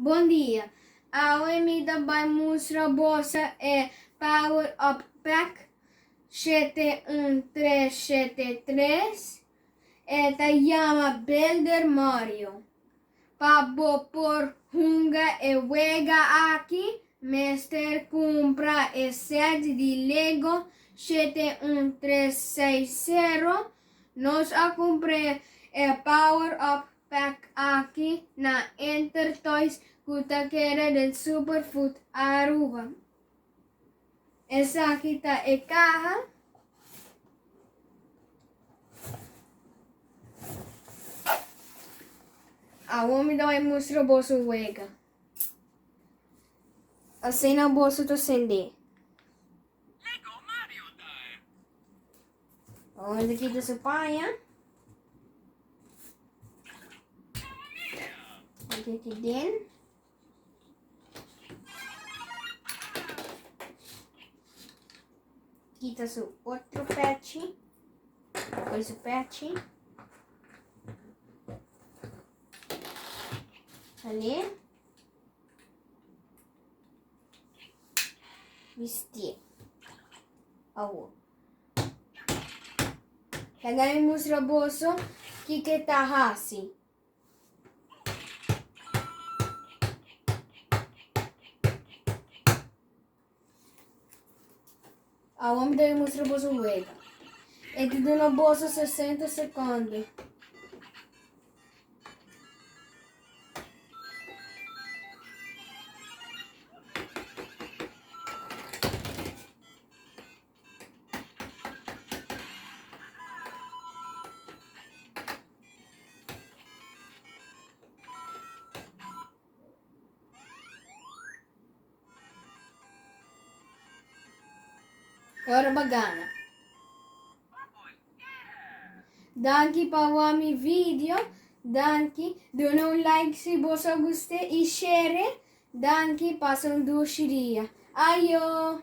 Bon dia. Awe mi ta bai mustra boso e Power Up Pack 71373. E ta yama Builder Mario. Pa bo por hunga e wega aki mester kumpra e sèt di Lego 71360. Nos a kumpr'é e Power Up Pack aki na Intertoys ku ta keda den Superfood Aruba. Esaki ta e kaha. Awor mi ta bai mustra boso wega. Asina boso ta sendé. Awor mi ta kita su paña. Aki aki den. Kita su otro pechi. Poi su pechi. Ale. Bisti. Awo. Laga mi mustra boso kiko ta hasi. Awor mi ta bai mustra boso wega. E ta duna boso 60 sekondo. Ora ba gana. Danki pa wak mi video. Danki. Duna un like si boso a guste y share. Danki. Pasa un dushi dia. Ayo!